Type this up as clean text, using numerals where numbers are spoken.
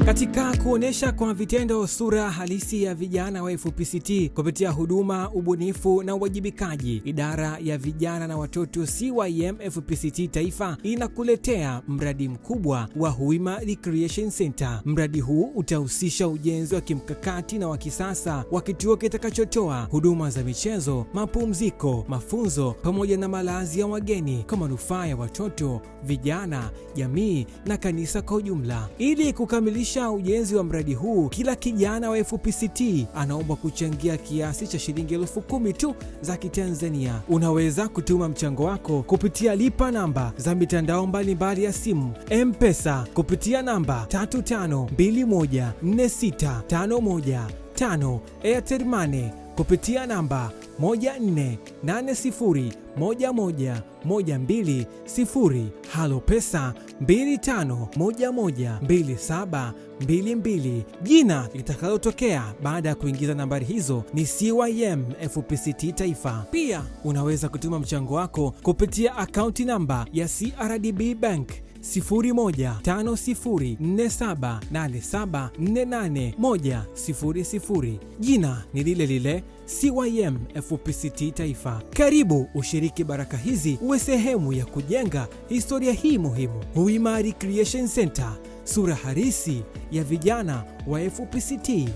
Katika kuonesha kwa vitendo sura halisi ya vijana wa FPCT kupitia huduma, ubunifu na uwajibikaji, idara ya vijana na watoto CYM FPCT Taifa inakuletea mradi mkubwa wa Huima Recreation Center. Mradi huu utahusisha ujenzi wa kimkakati na wa kisasa wa kituo kitakachotoa huduma za michezo, mapumziko, mafunzo pamoja na malazi ya wageni kwa manufaa ya watoto, vijana, jamii na kanisa kwa ujumla. Ili kukamilisha ujenzi wa mradi huu, kila kijana wa FPCT anaombwa kuchangia kiasi cha shilingi 10,000 tu za Kitanzania. Unaweza kutuma mchango wako kupitia lipa namba za mitandao mbalimbali ya simu, M-Pesa kupitia namba 35214651 Airtel Money kupitia namba 14801112 Halo Pesa 25112722. Jina litakalotokea baada ya kuingiza nambari hizo ni CYM FPCT Taifa. Pia unaweza kutuma mchango wako kupitia akaunti namba ya CRDB Bank 01504787488100. Jina ni lile lile CYM FPCT Taifa. Karibu ushiriki baraka hizi, uwe sehemu ya kujenga historia hii muhimu. Huima Recreation Center, sura halisi ya vijana wa FPCT.